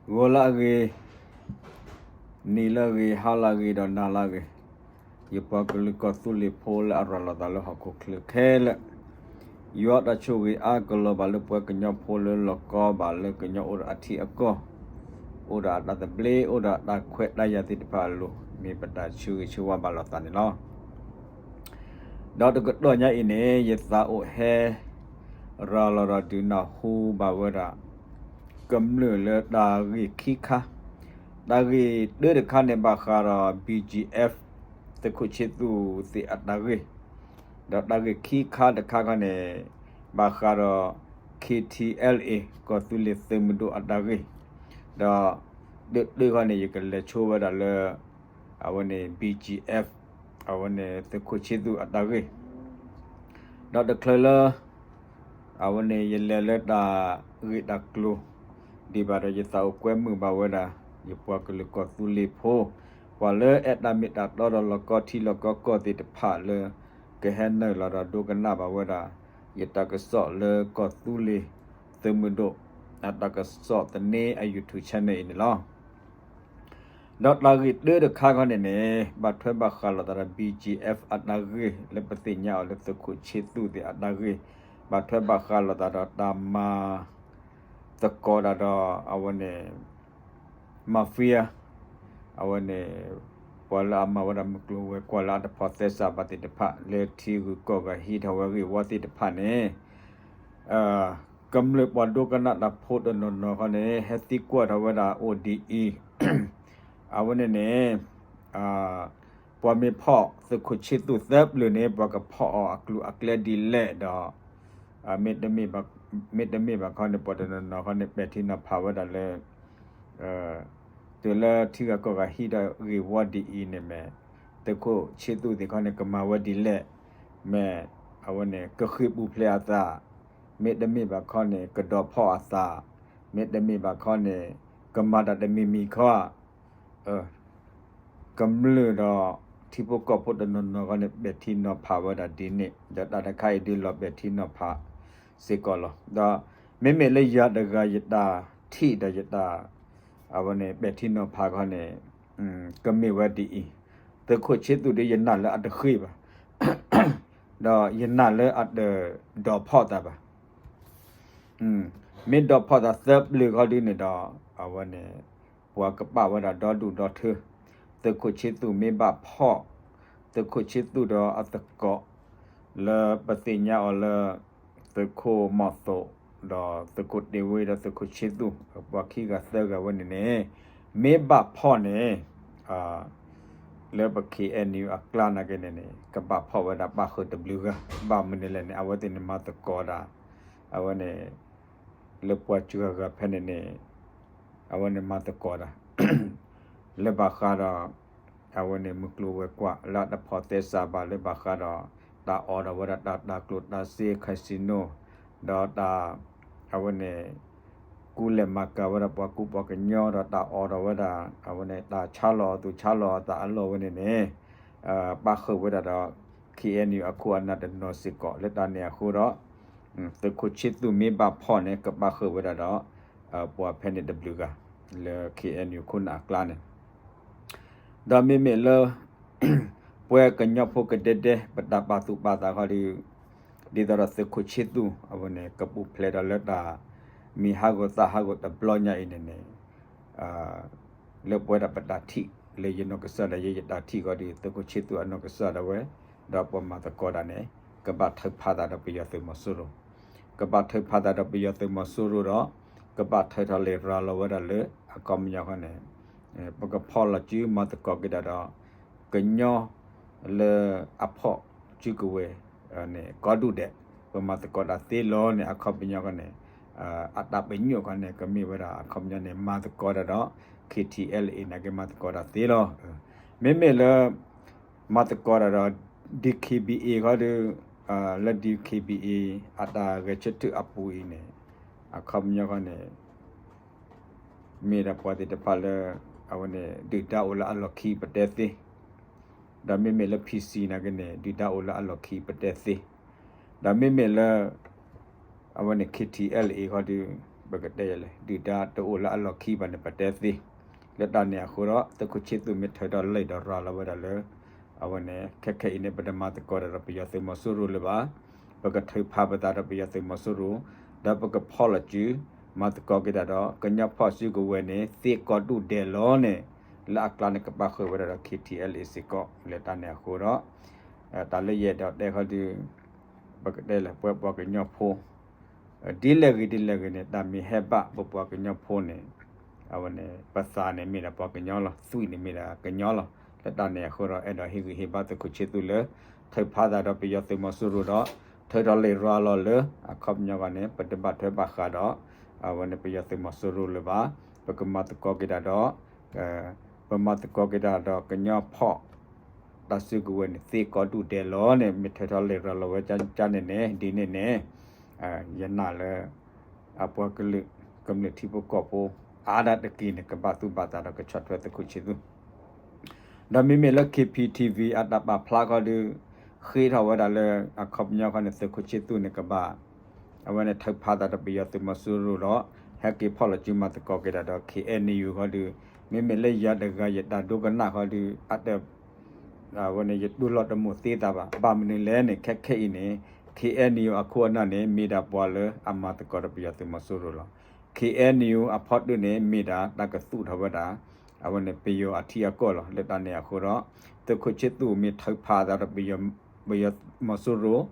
ဂီၤလၢအဂ့ၤ, နံၤလၢအဂ့ၤ, ဟါလၢအဂ့ၤ ဒီးနၤလၢအဂ့ၤ, ယပှၤကလုာ်ကီၢ်သူလ့ၤဖိလၢအရၤလီၤသးလၢဟီၣ်ခိၣ်ချၢခဲလၢာ်, ယွၤတၢ်ဆိၣ်ဂ့ၤအါကလီၤဘၣ်လၢပှၤကညီဖိလၢလီၢ်ကီဘၣ်လၢကညီအိၣ်ဒီးအထံအကီၢ်, အိၣ်ဒီးအတၢ်သဘျ့ အိၣ်ဒီးအတၢ်ခွဲးတၢ်ယာ်သ့ၣ်တဖၣ်အလိၤ မ့ၢ်ပတၢ်ဆၢဂ့ၤဆၢဝါဘၣ်လိာ်သးန့ၣ်လီၤ. ဒီးတကတီၢ်ညါအံၤန့ၣ် ယသးအိၣ်ဟဲ ရၤလီၤဒီးဒုးနၢ်ဟူဘၣ်ဝဲဒၣ် ကမျၢၢ်လၢတၢ်ဂ့ၢ်ခံခါ, တၢ်ဂ့ၢ်တၢတခါန့ၣ် ဘၣ်ဃးဒီး BGF သုးခိၣ်ဆ့သူၣ်သ့ၣ်အတၢ်ဂ့ၢ်, ဒီးတၢ်ဂ့ၢ်ခံခါတခါခီန့ၣ် ဘၣ်ဃးဒီး KTLA ကီၢ်သူလ့ၤသုးမုၢ်ဒိၣ်အတၢ်ဂ့ၢ်, ဒီးတၢတၢခီန့ၣ် ယကလဲၤဆိဝဲဒၣ်လၢ အဝဲန့ၣ် BGF အဝဲန့ၣ်သုးခိၣ်ဆ့သူၣ်အတၢ်ဂ့ၢ်, ဒီးတချုးလၢ အဝဲန့ၣ် ယလဲၤလၢတၢ်ဂ့ၢ်တၢ်ကျိၤ ဒံးဘၣ်ဒီး ယသးအိၣ်ကွဲမုာ်ဘၣ်ဝဲဒၣ် ယပှၤကလုာ်ကီၢ်သူလ့ၤဖိ, ပှၤလၢအဲၣ်တၢ်မ့ၢ်တၢ်တီဒီးလီၢ်ကီထံလီၢ်ကီကီၢ်သ့ၣ်တဖၣ်လၢ ကဟဲနုာ်လီၤဒီးဒိကနၣ်ဘၣ်ဝဲဒၣ် ယတၢ်ကစီၣ်လၢကီၢ်သူလ့ၤသုးမုၢ်ဒိၣ် အတၢ်ကစီၣ်သန့အ YouTube channel အံၤန့ၣ်လီၤ. ဒီးတၢ်ဂ့ၢ်တၢတခါခီန့ၣ်န့ၣ် ဘၣ်ထွဲဘၣ်ဃးလိာ်သးဒီး BGF အတၢ်ဂ့ၢ် လၢပသ့ၣ်ညါအီၤလၢသုးခိၣ်ဆ့သူၣ်သ့ၣ်အတၢ်ဂ့ၢ်, ဘၣ်ထွဲဘၣ်ဃးလိာ်သးဒီးတၢ်မၤသကိးတၢ်ဒီး အဝဲန့ၣ် mafia အဝဲန့ၣ် ပှၤလၢအမၤဝဲဒၣ်မုၢ်ကျိၤဝဲၤကွာ်လၢအတဖိးသဲစးဘၣ်သ့ၣ်တဖၣ် လၢထံဂုၤကီၢ်ဂၤဟံးထီၣ်ဝဲဂ့ၢ်ဝီသ့ၣ်တဖၣ်န့ၣ် ကမျၢၢ်ပှၤဒိကနၣ်တၢ်ဖိတနီၤနီၤခီန့ၣ် ဟဲသံကွၢ်ထီၣ်ဝဲဒၣ်အိၣ်ဒ်အံၤ, အဝဲန့ၣ်န့ၣ် ပှၤမ့ၢ်ဖီၣ်သုးခိၣ်ဆ့သူၣ်သၢပျၢၤန့ၣ် ပှၤကဖီၣ်အီၤအကျိၤအကျဲဒ်လဲၣ်ဒီး မ့တမ့ၢ်ဘၣ်ခီန့ၣ် ပှၤတနီၤနီၤခီန့ၣ် ပဲာ်ထံနီၤဖးဝဲဒၣ်လၢ တုၤလၢထံဂၤကီၢ်ဂၤဟံးထီၣ်ဂ့ၢ်ဝီဒ်အံၤန့ၣ်မ့ၢ် သုးခိၣ်ဆ့သူၣ်သ့ၣ်ခီန့ၣ် ကမၤဝဲဒ်လဲၣ်, မ့ၢ် အဝဲန့ၣ် ကဃ့ၢ်ပူၤဖျဲးအသး, မ့တမ့ၢ်ဘၣ်ခီန့ၣ် ကဒီးဖီၣ်အသး, မ့တမ့ၢ်ဘၣ်ခီန့ၣ် ကမၤတၢ်တမံၤမံၤခီ ကမျၢၢ်ဒီးထံဖိကီၢ်ဖိတနီၤနီၤခီန့ၣ် ပဲာ်ထံနီၤဖးဝဲဒၣ်ဒ်န့ၣ် ဒီးတၢ်တခါအံၤဒုးလီၤပဲာ်ထံနီၤဖးစ့ၢ်ကီးလီၤ. ဒီးမ့မ့ၢ်လၢယၤတဂၤယတၢ်ထံၣ်ဒီးယတၢ် အဝဲန့ၣ် ပဲာ်ထံနီၤဖးခီန့ၣ် ကမ့ၢ်ဝဲဒ်အံၤ, သုးခိၣ်ဆ့သူၣ်ဒီးယနာ်လၢအတဃ့ၢ်ဘၣ်, ဒီးယနာ်လၢအတဒိးဖီၣ်သးဘၣ် မ့ၢ်ဒိးဖီၣ်သးသၢပျၢၤခီဒုန့ၣ်ဒီး အဝဲန့ၣ် ပှၤကပာ်ဝဲဒၣ်ဒီဒူၣ်ဒီထၢ, သုးခိၣ်ဆ့သူၣ်မ့ၢ်ဘၣ်ဖီၣ်, သုးခိၣ်ဆ့သူၣ်ဒီးအသကိး လၢပသ့ၣ်ညါအီၤလၢ သုးခိၣ်မီၢ်သိး ဒီးသုးခိၣ်တ့ၢ်ဝ့ဒီးသုးခိၣ်ဆ့သူၣ် ပှၤခံဂၤသၢဂၤဝဲန့ၣ်န့ၣ် မ့ၢ်ဘၣ်ဖီၣ်န့ၣ် လၢပ KNU အကျါနာ်က့န့ၣ်န့ၣ် ကဘၣ်ဖီၣ်ဝဲဒၣ်ပၣ်ဃုာ်တဘျုးဂၤ, ဘၣ်မနုၤလဲၣ်န့ၣ် အဝဲသ့ၣ်န့ၣ်မၤသကိးဒၣ် အဝဲန့ၣ် လၢပှၤစှၤဂၤဖဲန့ၣ်န့ၣ် အဝဲန့ၣ်မၤသကိးတၢ် လၢဘၣ်ဃးဒီး အဝဲန့ၣ်မုၢ်ကျိၤဝဲၤကွာ်လၢအတဖိးသဲစးဘၣ် လၢဘၣ်ဃးဒီး တၢ်အီၣ်ဒီးဝဲဒၣ်တၢ်တၤကျိၣ်တၤစ့ casino ဒီးတၢ် အဝဲန့ၣ် ကူလဲၢ်မၤကၤဝဲဒၣ်ပှၤကူပှၤကညီဒီးတၢ်အီၣ်ဒီးဝဲဒၣ် အဝဲန့ၣ် တၢ်ဆါလီၤအီၤသူၣ်ဆါလီၤအီၤသးအလီၢ်ဝဲန့ၣ်န့ၣ် ပၣ်ဃုာ်ဝဲဒၣ်ဒီး KNU အခိၣ်အနၢ်တနီၤစ့ၢ်ကီး လၢတၢ်န့ၣ်အဃိဒီး သုးခိၣ်ဆ့သူၣ်မ့ၢ်ဘၣ်ဖီၣ်န့ၣ် ကပၣ်ဃုာ်ဝဲဒၣ်ဒီး ပှၤဖဲန့ၣ်တဘျုးဂၤ လၢ KNU ခိၣ်နၢ်အကျါန့ၣ် ဒီးမ့မ့ၢ်လၢ ပှၤကညီဖိကဒဲဒဲ ပတၢ်ပာ်သူၣ်ပာ်သးခီဒီး ဒ်သိးဒီးသုးခိၣ်ဆ့သူၣ် အဝဲန့ၣ် ကပူၤဖျဲးဒီးလၢတၢ်မံၤဟးဂီၤသၣ်ဟးဂီၤတဘျီညါအံၤန့ၣ်န့ၣ် လၢပဝဲဒၣ်ပတၢ်ထံၣ် လၢယနီၢ်ကစၢ်ဒၣ်ယဲယတၢ်ထံၣ်ခီဒီး သုးခိၣ်ဆ့သူၣ်အနီၢ်ကစၢ်ဒၣ်ဝဲ ဒီးပှၤမၤသကိးတၢ်န့ၣ် ကဘၣ်ထုးဖးသးဒီးပယီၤသုးမီၤစိရိၤ, ကဘၣ်ထုးဖးသးဒီးပယီၤသုးမီၤစိရိၤဒီး ကဘၣ်ထုးထီၣ်လံာ်ရၤလီၤဝဲဒၣ်လၢ အခီပညီခီန့ၣ် ပကဖီၣ်လီၤစုမၤသကိးက့ၤတၢ်ဒီး ကညီလၢအဖီၣ်စုကဝဲၤန့ၣ် ကီဒူၣ်ဒဲး ပမၤသကိးတၢ်သ့လီၤန့ၣ် အခီပညီခီန့ၣ် အတၢ်ပညိၣ်ခီန့ၣ် ကမ့ၢ်ဝဲဒၣ်အခီပညီန့ၣ် မၤသကိးတၢ်ဒီး KTLA န့ၣ် ကမၤသကိးတၢ်သ့လီၤ. မ့မ့ၢ်လၢ မၤသကိးတၢ်ဒီး DKBA ခီဒီး လၢ DKBA အတၢ်ဂဲၤဆၢထၢၣ်အပူၤအံၤန့ၣ် အခီပညီခီန့ၣ် မ့ၢ်ဒၣ်ပှၤသ့ၣ်တဖၣ်လၢ အဝဲန့ၣ် ဒုၣ်ဒါအိၣ်လၢအလီၢ်ခံပတဲသ့, ဒီးမ့မ့ၢ်လၢ PC နာ်က့န့ၣ် ဒုၣ်ဒါအိၣ်လၢအလီၢ်ခံပတဲသ့, ဒီးမ့မ့ၢ်လၢ အဝဲန့ၣ် KTLA ခီဒီး ပကတဲလဲၣ် ဒုၣ်ဒါတအိၣ်လၢအလီၢ်ခံဘၣ်န့ၣ် ပတဲသ့. လၢတၢ်န့ၣ်အဃိဒီး သုးခိၣ်ဆ့သူၣ်မ့ၢ်ထုးထီၣ်လံာ်ဒီးရၤလီၤဝဲဒၣ်လၢ အဝဲန့ၣ် ခဲခဲအံၤန့ၣ် ပတမၤသကိးတၢ်ဒီးပယီၤသုးမီၤစိရိၤလၢၤဘၣ်. ပကထုးဖးပသးဒီးပယီၤသုးမီၤစိရိၤ, ဒီးပကဖီၣ်လီၤစု မၤသကိးက့ၤတၢ်ဒီး ကညီဖီၣ်စုကဝဲၤန့ၣ် သ့ကိးဒူၣ်ဒဲးလီၤန့ၣ် လၢအကျါန့ၣ် ကဘၣ်ဃုာ်ဝဲဒၣ်ဒီး K T L A စ့ၢ်ကီး လၢတၢ်န့ၣ်အဃိဒီး တၢ်လၢယအဲၣ်ဒိးတဲခီဒီး ပကတဲလၢပှၤပှၤကညီဖိ ဒ်လဲၣ်ဂ့ၤဒ်လဲၣ်ဂ့ၤန့ၣ် တၢ်မ့ၢ်ဟဲဘၣ်ပပှၤကညီဖိန့ၣ် အဝဲန့ၣ် ပသးန့ၣ်မ့ၢ်ဒၣ်ပှၤကညီလီၤ, သွံၣ်န့ၣ်မ့ၢ်ဒၣ်ကညီလီၤ. လၢတၢ်န့ၣ်အဃိဒီး အဲၣ်ဒိးဟ့ၣ်ဂံၢ်ဟ့ၣ်ဘါသုးခိၣ်ဆ့သူၣ်လၢ ထုးဖးသးဒီးပယီၤသုးမီၤစိရိၤဒီး ထုးထီၣ်လံာ်ရၤလီၤလၢ အခီပညီဂီၢ်န့ၣ် ပတဘၣ်ထွဲဘၣ်ဃးဒီး အဝဲန့ၣ်ပယီၤသုးမီၤစိရိၤလၢၤဘၣ်. ပကမၤသကိးက့ၤတၢ်ဒီး ပမၤသကိးက့ၤတၢ်ဒီးကညီဖီၣ် တၢ်စုကဝဲၤန့ၣ် သ့ကိးဒူၣ်ဒဲးလီၤန့ၣ် မ့ၢ်ထုးထီၣ်လံာ်ရၤလီၤဝဲကန့ၣ်န့ၣ် ဒ်န့ၣ်န့ၣ် ယနာ်လၢ အပှၤကလုာ် ကမျၢၢ်ထံဖိကီၢ်ဖိ အါဒၣ်တက့ၢ်န့ၣ် ကဘၣ်သူၣ်ဘၣ်သးဒီးကဆီၣ်ထွဲသုးခိၣ်ဆ့သူၣ် ဒီးမ့မ့ၢ်လၢ K P T V အတၢ်ပာ်ဖျါခီဒီး ဃ့ထီၣ်ဝဲဒၣ်လၢ အခီပညီခီန့ၣ် သုးခိၣ်ဆ့သူၣ်န့ၣ်ကဘၣ် အဝဲန့ၣ်ထုးဖးသးဒီးပယီၤသုးမီၤစိရိၤဒီး ဟဲက့ၤဖီၣ်လီၤစုမၤသကိးက့ၤတၢ်ဒီး K N U ခီဒီး မ့မ့ၢ်လၢယၤတဂၤယတၢ်ဒိကနၣ်ခီဒီး အတ အဝဲန့ၣ် ယတူၢ်လိာ်တမုာ်သ့သးဘၣ်. ဘၣ်မနုၤလဲၣ်န့ၣ် ခဲခဲအံၤန့ၣ် K N U အခိၣ်အနၢ်န့ၣ် မ့ၢ်ဒၣ်ပှၤလၢအမၤသကိးဒီးပယီၤသုးမီၤစိရိၤလီၤ. K N U အဖီတၢၢ်န့ၣ် မ့ၢ်ဒၣ်တၢ်ကသူၣ်ထီၣ်ဝဲဒၣ် အဝဲန့ၣ်ပယီၤအထံအကီၢ်လီၤ. လၢတၢ်န့ၣ်အဃိဒီး သုးခိၣ်ဆ့သူၣ်မ့ၢ်ထုးဖးသးဒီး ပယီၤသုးမီၤစိရိၤ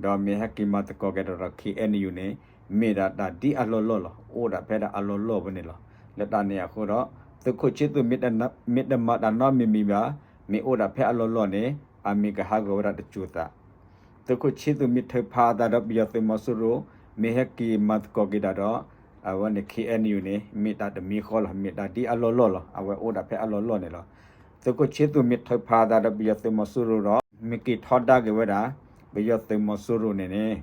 ဒီးမ့ၢ်ဟဲက့ၤမၤသကိးက့ၤဒီး K N U န့ၣ် မ့ၢ်ဒၣ်တၢ်ဒ်အလီၢ်လီၢ်လီၤ. အိၣ်ဒၣ်ဖဲဒၣ်အလီၢ်လီၢ်ဝဲန့ၣ်လီၤ. လၢတၢ်န့ၣ်အဃိဒီး သုးခိၣ်ဆ့သူၣ် မ့ၢ်တမၤတၢ်နီတမံၤမံၤဘၣ်, မ့ၢ်အိၣ်ဒၣ်ဖဲအလီၢ်လီၢ်န့ၣ် အမ့ၢ်ကဟးဂီၤဝဲဒၣ်တစိၤသး သုးခိၣ်ဆ့သူၣ်မ့ၢ်ထုးဖးသးဒီးပယီၤသုးမီၤစိရိၤ, မ့ၢ်ဟဲက့ၤမၤသကိးက့ၤတၢ်ဒီး အဝဲန့ၣ် K N U န့ၣ် မ့ၢ်တၢ်တမံၤဃီလီၤ. မ့ၢ်တၢ်ဒ်အလီၢ်လီၢ်လီၤ. အဝဲအိၣ်ဒၣ်ဖဲအလီၢ်လီၢ်န့ၣ်လီၤ. သုးခိၣ်ဆ့သူၣ်မ့ၢ်ထုးဖးသးဒီးပယီၤသုးမီၤစိရိၤဒီး မ့ၢ်က့ၤထီဒါက့ၤဝဲဒၣ် ပယီၤသုးမီၤစိရိၤန့ၣ်န့ၣ်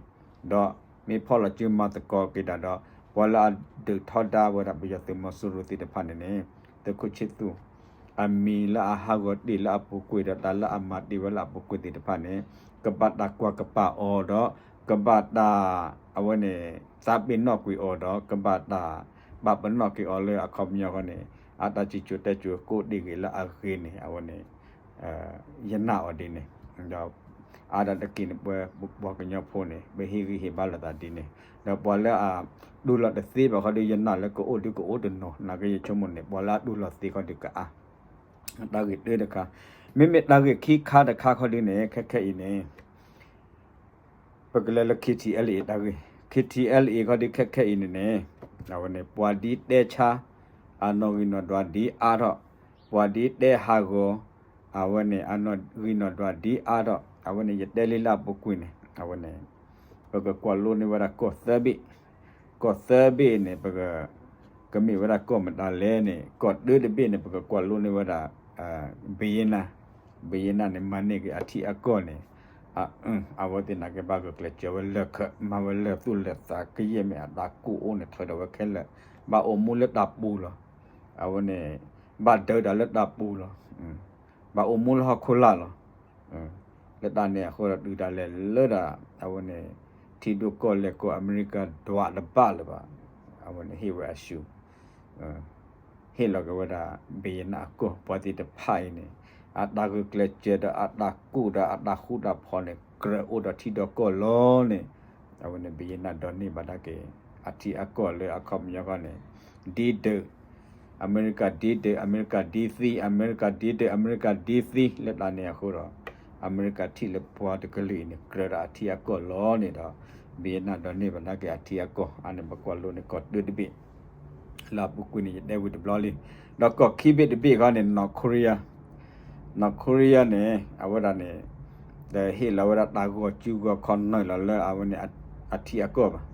ဒီးမ့ၢ်ဖီၣ်လီၤစုမၤသကိးက့ၤတၢ်ဒီး ပှၤလၢအဒုးထီဒါဝဲဒၣ်ပယီၤသုးမီၤစိရိၤသ့ၣ်တဖၣ်န့ၣ်န့ၣ် သုးခိၣ်ဆ့သူၣ် အမံၤလၢအဟးဂီၤတ့ၢ်လၢအပူၤကွံာ်ဒီး တၢ်လၢအမၤတ့ၢ်ဝဲလၢအပူၤကွံာ်သ့ၣ်တဖၣ်န့ၣ် ကဘၣ်တၢ်ကွၢ်ကပၤအီၤဒီး ကဘၣ်တၢ် အဝဲန့ၣ် သးပ့ၤနီၣ်ကွံာ်အီၤဒီး ကဘၣ်တၢ်ပာ်ပနီၣ်က့ၤအီၤလၢအခီပညီဃီန့ၣ် အတၢ်စံၣ်စိၤတဲစိၤကိးတ့ၢ်ဂ့ၤလၢအဂ့ၤန့ၣ် အဝဲန့ၣ် ယနာ်အီၤဒ်န့ၣ် ဒီး အါဒၣ်တက့ၢ်န့ၣ် ပဝဲပှၤကညီဖိန့ၣ် ပဟ့ၣ်ဂံၢ်ဟ့ၣ်ဘါလိာ်သးဒ်န့ၣ် ဒီးပှၤလၢအတူၢ်လိာ်တသ့ဘၣ်ခီဒီး ယနာ်လၢကအိၣ်ဒုကအိၣ်တနီၤ နာ်က့ယဆိကမိၣ်န့ၣ် ပှၤလၢအတူၢ်လိာ်သ့ခီဒီးကအါ တၢ်ဂ့ၢ်တၢတခါ, မ့မ့ၢ်တၢ်ဂ့ၢ်ခံခါတခါခီဒုန့ၣ် ခဲခဲအံၤန့ၣ် ပကလဲၤလၢ K T L A တၢ်ဂ့ၢ်, K T L A ခီဒုခဲခဲအံၤန့ၣ်န့ၣ် အဝဲန့ၣ် ပှၤဒ်တဲဆါ အနီၣ်ဂံၢ်နီၣ်ဒွးဒ်အါထီၣ်, ပှၤဒ်တဲဟးဂီၤ အဝဲန့ၣ် အနီၣ်ဂံၢ်နီၣ်ဒွးဒ်အါထီၣ်, အဝဲန့ၣ် ယတဲလံလၢအပူၤကွံာ်န့ၣ် အဝဲန့ၣ် ပကကွၢ်လိန့ၢ်ဝဲဒၣ်ကီၢ်သၢဘ့ၣ်, ကီၢ်သၢဘ့ၣ်န့ၣ် ပက ကမ့ၢ်ဝဲဒၣ်ကီၢ်မတၤလဲၣ်န့ၣ် ကီၢ်တၢတဘ့ၣ်န့ၣ် ပကကွၢ်လိန့ၢ်ဝဲဒၣ် ဘယ့နၢ်, ဘယ့နၢ်န့ၣ် မၤန့ၢ်က့ၤအထံအကီၢ်န့ၣ် အ အဝဲသ့ၣ်နာ်က့ဘၣ်ဂုာ်ကျဲးစၢးဝဲလၢာ်ခၢၣ် မၤဝဲလၢာ်သူၣ်လၢာ်သး ကယဲၢ်မ့ၢ်အတၢ်ကူၣ်အိၣ်န့ၣ် ထုးထီၣ်ဝဲခဲလၢာ်, ဘၣ်အိၣ်မူလၢတၢ်ပူၤလီၤ. အဝဲန့ၣ် ဘၣ်ဒၢတၢ်လၢတၢ်ပူၤလီၤ. ဘၣ်အိၣ်မူလၢဟီၣ်ခိၣ်လာ်လီၤ. လၢတၢ်န့ၣ်အဃိဒီး တုၤဒၣ်လဲာ်လၢဒၣ် အဝဲန့ၣ် ထံဒိၣ်ကီၢ်လဲၢ်ကီၢ် အမဲရကၤဒွးတဘၣ်လၢၤဘၣ်. အဝဲန့ၣ်ဟ့ၣ်ဝဲအရှုံး ဟ့ၣ်လီၤက့ၤဝဲဒၣ် ဘယ့နၢ်အကီၢ် ပှၤသ့ၣ်တဖၣ်အံၤန့ၣ် အတၢ်ဂုာ်ကျဲးစၢးဒီးအတၢ်ကူၣ်ဒီးအတၢ်ဃူတၢ်ဖိးန့ၣ် ကြၢးအိၣ်ဒီးထံဒီးကီၢ်လီၤန့ၣ် အဝဲန့ၣ် ဘယ့နၢ်ဒိးန့ၢ်ဘၣ်ဒၣ်က့ၤ အထံအကီၢ်လၢအခီပညီခီန့ၣ် ဒ်ဒုး အမဲရကၤဒ်ဒုး အမဲရကၤဒ်သံ အမဲရကၤဒ်ဒုး အမဲရကၤဒ်သံ လၢတၢ်န့ၣ်အဃိဒီး အမဲရကၤထံၣ်လၢပှၤတကလုာ်အံၤန့ၣ် ကြၢးဒီးအထံအကီၢ်လီၤန့ၣ်ဒီး ဘယ့နၢ်ဒိးန့ၢ်ဘၣ်ဒၣ်က့ၤအထံအကီၢ် အါန့ၣ် ပကွၢ်လိန့ၢ်ကီၢ်တၢတဘ့ၣ် လၢအပူၤကွံာ်န့ၣ် ယတဲဝံၤတဘျီလံ. ဒီးကီၢ်ခံဘ့ၣ်တဘ့ၣ်ခီန့ၣ် နီၢ်ခိရံယါ နီၢ်ခိရံယါန့ၣ် အဝဲဒၣ်န့ၣ် တဟ့ၣ်လီၤဝဲဒၣ်တၢ်ဂီၤစုဂီၤခီၣ်နုာ်လီၤလၢအဝဲန့ၣ် အထံအကီၢ်ဘၣ်.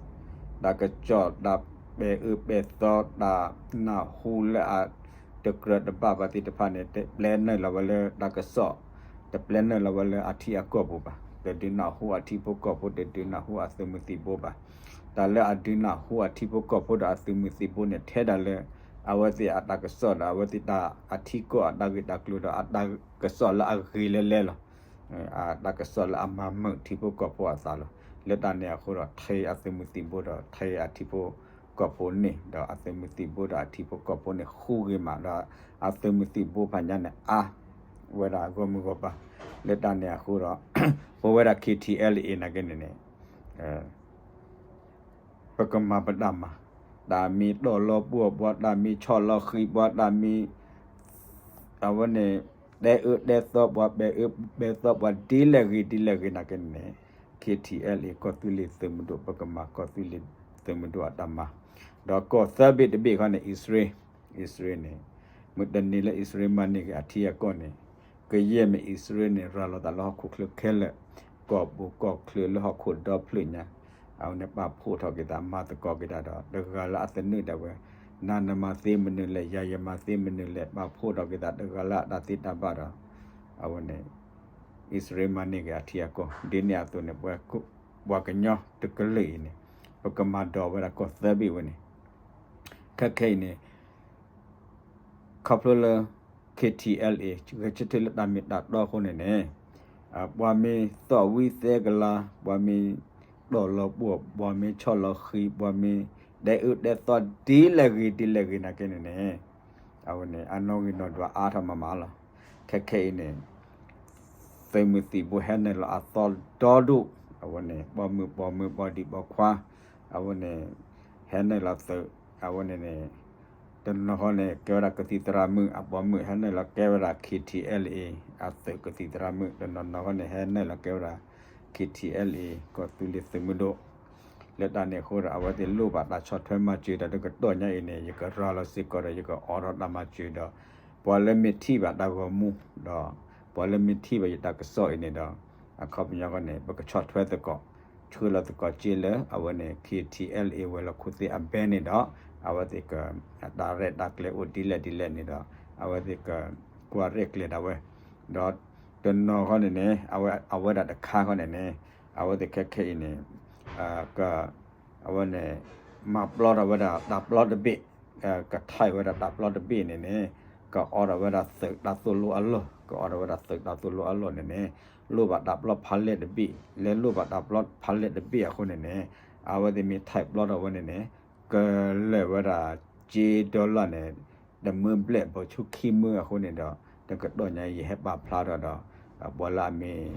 တၢ်ကစီၣ် တၢ်ပဲာ်အၢပဲာ်သီ တၢ်နၢ်ဟူလၢအတကြၢးတဘၣ်ဘၣ်သ့ၣ်တဖၣ်န့ၣ် တပျဲနုာ်လီၤဝဲလၢတၢ်ကစီၣ် တပျဲနုာ်လီၤဝဲလၢအထံအကီၢ်ပူၤဘၣ်. တဒုးနၢ်ဟူအထံဖိကီၢ်ဖိ တဒုးနၢ်ဟူအသုးမုၢ်သံၣ်ဘိဘၣ်. တၢ်လၢအဒုးနၢ်ဟူအထံဖိကီၢ်ဖိဒီးအသုးမုၢ်သံၣ်ဘိန့ၣ် ထဲဒၣ်လၢ အဝဲသ့ၣ်အတၢ်ကစီၣ်ဒီး အဝဲသ့ၣ်တၢ်အထံကီၢ်အတၢ်ဂ့ၢ်တၢ်ကျိၤဒီးအတၢ်ကစီၣ်လၢအဂ့ၤလဲလဲလီၤ. အတၢ်ကစီၣ်လၢအမၤမုာ်ထံဖိကီၢ်ဖိအသးလီၤ. လၢတၢ်န့ၣ်အဃိဒီး ထဲအသုးမုၢ်သံၣ်ဘိဒီး ထဲအထံဖိကီၢ် ကီၢ်ဖိန့ၣ် ဒီးအသုးမုၢ်သံၣ်ဘိဒီးအထံဖိကီၢ်ဖိန့ၣ် ဃူဂ့ၤမးဒီး အသုးမုၢ်သံၣ်ဘိဖးညါန့ၣ် အါဝဲဒၣ်ဂီၢ်မုၢ်ဂီၢ်ပၤ လၢတၢ်န့ၣ်အဃိဒီး ပဝဲဒၣ် KTLA နာ်က့န့ၣ်န့ၣ် ပကမၤပတၢ်မၤ, တၢ်မ့ၢ်တီၢ်လီၤပှီၢ်ပှၤ, တၢ်မ့ၢ်ဆီၣ်လီၤဃံးပှၤ, တၢ်မ့ၢ် အဝဲန့ၣ် တဲအၢတဲသီပှၤ, ပဲာ်အၢပဲာ်သီပှၤ ဒ်လဲၣ်ဂ့ၤဒ်လဲၣ်ဂ့ၤနာ်က့န့ၣ်န့ၣ် KTLA ကီၢ်သူလ့ၤသုးမုၢ်ဒိၣ် ပကမၤကီၢ်သူလ့ၤသုးမုၢ်ဒိၣ်အတၢ်မၤ, ဒီးကီၢ်သၢဘ့ၣ်တဘ့ၣ်ခီန့ၣ် အံၣ်စရ့လး, အံၣ်စရ့လးန့ၣ် မုၢ်တနံၤလၢအံၣ်စရ့လးမၤန့ၢ်က့ၤအထံအကီၢ်န့ၣ် ကယဲၢ်မ့ၢ်အံၣ်စရ့လးန့ၣ် ရၤလီၤသးလၢဟီၣ်ခိၣ်ချၢခဲလၢာ်, ကီၢ်ပူၤကီၢ်ချၢလၢဟီၣ်ခိၣ်ဒီဖျၢၣ်ညါ, အဝဲန့ၣ်ပာ်ဖှိၣ်ထီၣ်က့ၤသး မၤသကိးက့ၤတၢ်ဒီး တဂၤလၢအသနၢၣ်ဒၣ်ဝဲ, နၤနမၤသ့မနုၤလဲၣ်, ယၤယမၤသ့မနုၤလဲၣ်, ပာ်ဖှိၣ်ထီၣ်က့ၤသးတဂၤလၢအတၢ်သ့တၢ်ဘၣ်ဒီး အဝဲန့ၣ် အံၣ်စရ့လးမၤန့ၢ်က့ၤအထံအကီၢ် ဒ်န့ၣ်အသိးန့ၣ် ပှၤကညီတကလုာ်အံၤန့ၣ် ပကမၤဒိးဝဲဒၣ်ကီၢ်သၢဘ့ၣ်ဝဲန့ၣ်, ခဲခဲအံၤန့ၣ် ခီဖျိလၢ KTLA ဂဲၤဆၢထၢၣ်လၢတၢ်မ့ၢ်တၢ်တီအဃိန့ၣ်န့ၣ် ပှၤမ့ၢ်သီၣ်ဝံသဲကလၤ, ပှၤမ့ၢ်တီၢ်လီၤပှီၢ်, ပှၤမ့ၢ်ဆီၣ်လီၤဃံး, ပှၤမ့ၢ်တဲအၢတဲသီဒ်လဲၣ်ဂ့ၤဒ်လဲၣ်ဂ့ၤနာ်က့န့ၣ်န့ၣ် အဝဲန့ၣ် အနီၣ်ဂံၢ်နီၣ်ဒွးအါထီၣ်မးမးလီၤ. ခဲခဲအံၤန့ၣ် သုးမုၢ်သံၣ်ဘိဟဲနုာ်လီၤအသီဒီဒိၣ်, အဝဲန့ၣ် ပိာ်မုၣ်ပိာ်မၢၤ ပိာ်ဒံၣ်ပိာ်ခွါ, အဝဲန့ၣ် ဟဲနုာ်လီၤသုး, အဝဲန့ၣ်န့ၣ် တနီၤဃီန့ၣ် ကဲဝဲဒၣ်ကသံၣ်သရၣ်မုၣ်, အပိာ်မုၣ်ဟဲနုာ်လီၤကဲဝဲဒၣ် KTLA အသုးကသံၣ်သရၣ်မုၣ်, တနီၤနီၤဃီန့ၣ် ဟဲနုာ်လီၤကဲဝဲဒၣ် KTLA ကီၢ်သူလ့ၤသုးမုၢ်ဒိၣ် လၢတၢ်န့ၣ်အဃိဒီး အဝဲသ့ၣ်လိၣ်ဘၣ်တၢ်ဆီၣ်ထွဲမၤစၢၤဒီး တကတီၢ်ညါအံၤန့ၣ် ယကရၤလီၤစ့ၢ်ကီးဒီး ယကအိးထီၣ်တၢ်မၤစၢၤဒီး ပှၤလၢမ့ၢ်ထံၣ်ဘၣ်တၢ်ဂီၤမူဒီး ပှၤလၢမ့ၢ်ထံၣ်ဘၣ်ယတၢ်ကစီၣ်အံၤန့ၣ်ဒီး အခီပညီဃီန့ၣ် ပကဆီၣ်ထွဲသကိး ဆှၢလီၤသကိးစ့လၢ အဝဲန့ၣ် KTLA ဝဲၤလီၢ်ခိၣ်သ့ၣ်အဘဲန့ၣ်ဒီး အဝဲသ့ၣ်က တၢ်ရဲၣ်တၢ်ကျဲၤအိၣ်ဒ်လဲၣ်ဒ်လဲၣ်န့ၣ်ဒီး အဝဲသ့ၣ်က ကွၢ်ရဲၣ်ကျဲၤဒၣ်ဝဲ ဒီးတနီၤဃီန့ၣ်န့ၣ် အဝဲဒၣ်တခါဃီန့ၣ်န့ၣ် အဝဲသ့ၣ်ခဲခဲအံၤန့ၣ် က အဝဲန့ၣ် မၤပျီထီၣ်ဝဲဒၣ်တၢ်ပျီတဘ့ၣ်, ကထံၣ်ဝဲဒၣ်တၢ်ပျီတဘ့ၣ်န့ၣ်န့ၣ် ကအိးထီၣ်ဝဲဒၣ်သုးတၢ်သိၣ်လိအလီၢ်, ကအိးထီၣ်ဝဲဒၣ်သုးတၢ်သိၣ်လိအလီၢ်န့ၣ်န့ၣ် လိၣ်ဘၣ်တၢ်ပျီဖးလဲၢ်တဘ့ၣ်, လၢလိၣ်ဘၣ်တၢ်ပျီဖးလဲၢ်တဘ့ၣ်အဃိန့ၣ်န့ၣ် အဝဲသ့ၣ်မ့ၢ်ထံၣ်ပျီထီၣ်ဝဲန့ၣ်န့ၣ် ကလဲၤဝဲဒၣ် ကၠ့ဒီလၣ်န့ၣ် တမၢဘျဲၣ်ဘီဆူခံမၢအဃိန့ၣ်ဒီး တကတီၢ်ညါအံၤယဟဲပာ်ဖျါထီၣ်ဒီး ပှၤလၢအမ့ၢ်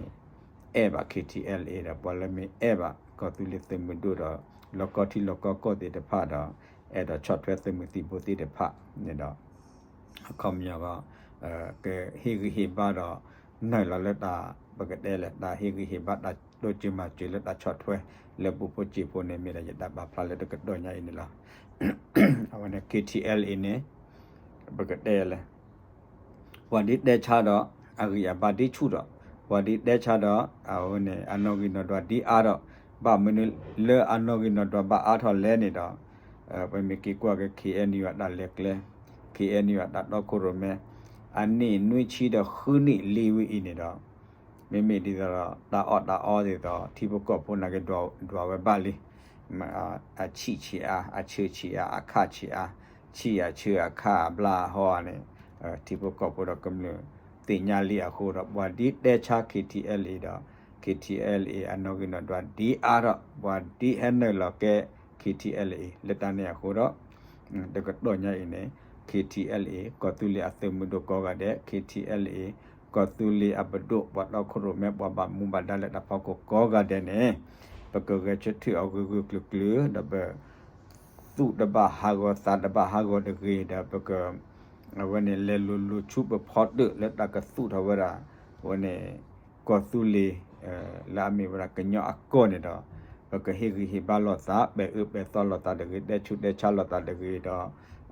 အဲၣ်ဘၣ် KTLA ဒီး ပှၤလၢမ့ၢ်အဲၣ်ဘၣ်ကီၢ်သူလ့ၤသုးမုၢ်ဒိၣ်ဒီး လီၢ်ကီၢ်ထံလီၢ်ကီၢ်ကီၢ်သ့ၣ်တဖၣ်ဒီး အဲၣ်ဒိးဆီၣ်ထွဲသုးမုၢ်သံၣ်ဘိသ့ၣ်တဖၣ်န့ၣ်ဒီး အခီပညီကီး ကဟ့ၣ်ဂံၢ်ဟ့ၣ်ဘါဒီး နုာ်လီၤလၢတၢ် ပကတဲလၢတၢ်ဟ့ၣ်ဂံၢ်ဟ့ၣ်ဘါ တၢ်တိစၢၤမၤစၢၤလၢတၢ်ဆီၣ်ထွဲ လၢပူဖိစ့ဖိန့ၣ် မ့ၢ်ဒီးယတၢ်ပာ်ဖျါလၢတကတီၢ်ညါအံၤန့ၣ်လီၤ. အဝဲန့ၣ် KTLA အံၤန့ၣ် ပကတဲလၢ ပှၤဒ်တဲဆါဒီး အဂံၢ်အဘါဒ်ဆူၣ်ဒီး ပှၤဒ်တဲဆါဒီး အဝဲန့ၣ် အနီၣ်ဂံၢ်နီၣ်ဒွးဒ်အါဒီး ဘၣ်မနုၤလၢအနီၣ်ဂံၢ်နီၣ်ဒွးဘၣ်အါထီၣ်လဲၣ်န့ၣ်ဒီး ပမ့ၢ်က့ၤကွၢ်က့ၤ KNU အတၢ်လဲၤကျဲ KNU အတၢ်တီခိၣ်ရိၣ်မဲ အနံၣ်နွံဆံဒီးဃုနံၣ်လံဝဲအံၤန့ၣ်ဒီး မ့မ့ၢ်ဒ်သိးဒီး တၢ်အီၣ်တၢ်အီဒ်သိး ထံဖိကီၢ်ဖိနာ်က့ဒွးဝဲဘၣ်လံ. အဆံးဆံးအါ အဆၢဆံးအါ အခါဆံးအါ ဆံးအဆၢအခါအဘျါအဟီန့ၣ် ထံဖိကီၢ်ဖိဒီးကမျၢၢ်သ့ၣ်ညါလံအဃိဒီး ပှၤဒ်တဲဆါ KTLA ဒီး KTLA အနီၣ်ဂံၢ်နီၣ်ဒွးဒ်အါဒီး ပှၤဒ်ဟဲနုာ်လီၤကဲ KTLA လၢတၢ်န့ၣ်အဃိဒီး တကတီၢ်ညါအံၤန့ၣ် KTLA ကီၢ်သူလ့ၤအသုးမုၢ်ဒိၣ်ကိးဂၤဒဲး KTLA ကီၢ်သူလ့ၤအပဒိၣ် ပှၤတီခိၣ်ရိၣ်မဲ ပှၤဘၣ်မူဘၣ်ဒါလၢတၢ်ဖီခိၣ်ကိးဂၤဒဲးန့ၣ် ပကဂဲၤဆၢထၢၣ်အီၤဂၢၢ်ဂၢၢ်ကျၢၤကျၢၤ ဒီးပ သူၣ်တဘၣ်ဟးဂီၤသးတဘၣ်ဟးဂီၤတဂ့ၤ ဒီးပက အဝဲန့ၣ် လဲၤလိၤလိၤဆူပဖီတၢၣ်လၢတၢ်ကသူၣ်ထီၣ်ဝဲဒၣ် အဝဲန့ၣ် ကီၢ်သူလ့ၤ လၢအမ့ၢ်ဝဲဒၣ်ကညီအကီၢ်န့ၣ်ဒီး ပကဟ့ၣ်ဂံၢ်ဟ့ၣ်ဘါလိာ်သး ပဲာ်အၢပဲာ်သီလိာ်သးတဂ့ၤ တဲဆူးတဲဆါလိာ်သးတဂ့ၤဒီး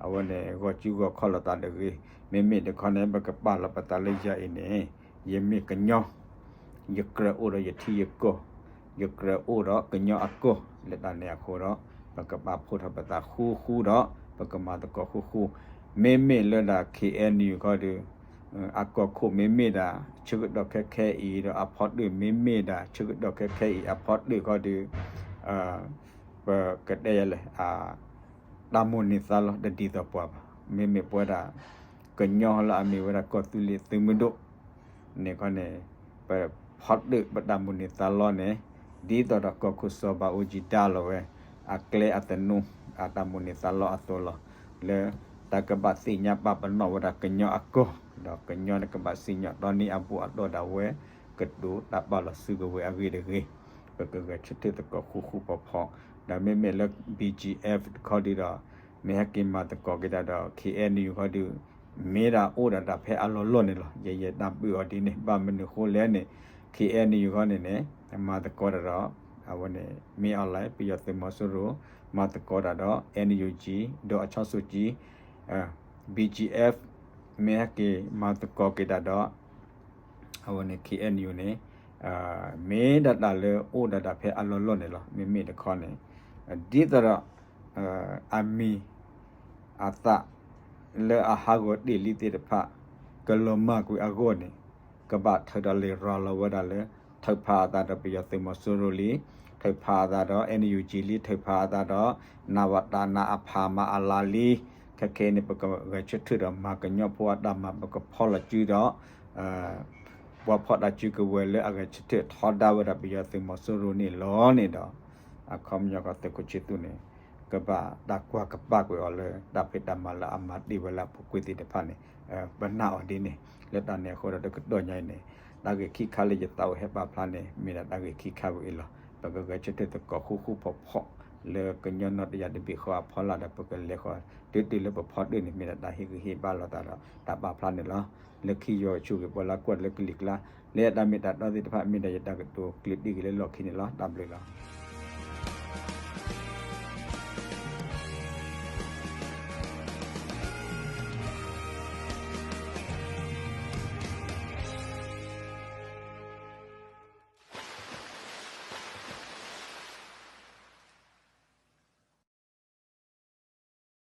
အဝဲန့ၣ် ဂီၤစုဂီၤခီၣ်လိာ်သးတဂ့ၤ မ့မ့ၢ်တခီန့ၣ် ပကပာ်လီၤပသးလၢယၤအံၤန့ၣ် ယမ့ၢ်ကညီ ယကြၢးအိၣ်ဒီးယထံယကီၢ် ယကြၢးအိၣ်ဒီးကညီအကီၢ် လၢတၢ်န့ၣ်အဃိဒီး ပကပာ်ဖှိၣ်ထီၣ်ပသးဃူဃူဒီး ပကမၤသကိးဃူဃူ မ့မ့ၢ်လၢဒၣ် KNU ခီဒီး အကီၢ်ခိၣ်မ့မ့ၢ်ဒၣ် ဆၢကတီၢ်ခဲခဲအံၤဒီး အဖီတၢၣ်မ့မ့ၢ်ဒၣ် ဆၢကတီၢ်ခဲခဲအံၤ အဖီတၢၣ်ခီဒီး ပကတဲယလဲၣ် တၢ်မိၣ်န့ၢ်သးလီတဒ်သိးပှၤဘၣ်. မ့မ့ၢ်ပဝဲဒၣ် ကညီလၢအမ့ၢ်ဝဲဒၣ်ကီၢ်သူလ့ၤသုးမုၢ်ဒိၣ်န့ၣ်ခီန့ၣ် ပဖီတၢၣ်ပတၢ်မိၣ်န့ၢ်သးလီန့ၣ် ဒ်သိးဒီးကီၢ်ခိၣ်စီၤဘးအူကၠံဒါလီၤဝဲ အကျဲအသနူ အတၢ်မိၣ်န့ၢ်သးလီအသိးလီၤ. လၢတၢ်ကဘၣ်သ့ၣ်ညါပာ်ပနီၣ်ဝဲဒၣ်ကညီအကီၢ်, ဒီးကညီန့ၣ်ကဘၣ်စံၣ်ညီၣ်တီန့ၢ်အဘူၣ်အတီၢ်ဒၣ်ဝဲ ကတိၤတၢ်ပာ်လီၤစုကဝဲၤအဂ့ၢ်တဂ့ၤ, ပကဂဲၤဆၢထၢၣ်သကိးဃူဃူဖိးဖိး, ဒီးမ့မ့ၢ်လၢ B G F တခီဒုဒီး မ့ၢ်ဟဲက့ၤမၤသကိးက့ၤတၢ်ဒီး K N U ခီဒု မ့ၢ်ဒၣ်အိၣ်ဒၣ်တၢ်ဖဲအလီၢ်လီၢ်န့ၣ်လီၤ. ယဲယဲတၢ်ဘုၣ်အီၤဒ်န့ၣ် ဘၣ်မနုၤဃိလဲၣ်န့ၣ် K N U ခီန့ၣ်န့ၣ် မၤသကိးတၢ်ဒီး အဝဲန့ၣ် မ့ၢ်အီၤလဲၣ် ပယီၤသုးမီၤစိရိၤ မၤသကိးတၢ်ဒီး N U G ဒီးအချီၣ်စိကၠံ B G F မ့ၢ်ဟဲက့ၤမၤသကိးက့ၤတၢ်ဒီး အဝဲန့ၣ် K N U န့ၣ် မ့ၢ်ဒၣ်တၢ်လၢအိၣ်ဒၣ်တၢ်ဖဲအလီၢ်လီၢ်န့ၣ်လီၤ. မ့မ့ၢ်တခီန့ၣ် ဒ်သိးဒီး အမံၤ အသၣ် လၢအဟးဂီၤတ့ၢ်လံသ့ၣ်တဖၣ် ကလီၤမၢ်ကွံာ်အဂီၢ်န့ၣ် ကဘၣ်ထုးထီၣ်လံာ်ရၤလီၤဝဲဒၣ်လၢ ထုးဖးအသးဒီးပယီၤသုးမီၤစိရိၤလံ, ထုးဖးအသးဒီး N U G လံ, ထုးဖးအသးဒီးနးဝးတၢ်နးအဖးမၤအလါလံ. ခဲခဲအံၤန့ၣ် ပကဂဲၤဆၢထၢၣ်ဒီးမၤကညီဖိအတၢ်မၤ ပကဖီၣ်လီၤစုဒီး ပှၤဖီၣ်တၢ်စုကဝဲၤလၢအဂဲၤဆၢထၢၣ်ထီဒါဝဲဒၣ်ပယီၤသုးမီၤစိရိၤန့ၣ်လီၤန့ၣ်ဒီး အခီပညီကီးသုးခိၣ်ဆံသူန့ၣ် ကဘၣ်တၢ်ကွၢ်ကပၤကွံာ်အီၤလၢ တၢ်ဖံးတၢ်မၤလၢအမၤတ့ၢ်ဝဲလၢအပူၤကွံာ်သ့ၣ်တဖၣ်န့ၣ် ပနာ်အီၤဒ်န့ၣ် လၢတၢ်န့ၣ်အဃိဒီးတကတီၢ်ညါအံၤန့ၣ် တၢ်ဂ့ၢ်ခံခါလၢယသးအိၣ်ဟဲပာ်ဖျါန့ၣ် မ့ၢ်ဒၣ်တၢ်ဂ့ၢ်ခံခါဝဲအံၤလီၤ. ပကဂဲၤဆၢထၢၣ်သကိးဃူဃူဖိးဖိး လၢကညီနီၢ်တယၢ်တဘ့ၣ်ဃီအဖီလာ်ဒီး ပကလဲၤဃီၤတုၤတုၤလၢပဖီတၢၢ်န့ၣ် မ့ၢ်ဒၣ်တၢ်ဟ့ၣ်ဂံၢ်ဟ့ၣ်ဘါလိာ်သးဒီးတၢ်ပာ်ဖျါန့ၣ်လီၤ. လၢခံယွၤဆိၣ်ဂ့ၤပှၤလၢကွၢ်လၢကလံၤကျါ လၢတၢ်မ့ၢ်တၢ်တီသ့ၣ်တဖၣ် မ့ၢ်ဒၣ်ယတၢ်ကတိၤကျၢၤတံၢ်ဂ့ၤလၢလီၢ်ခံန့ၣ်လီၤ. တၢ်ဘျုးလီၤ.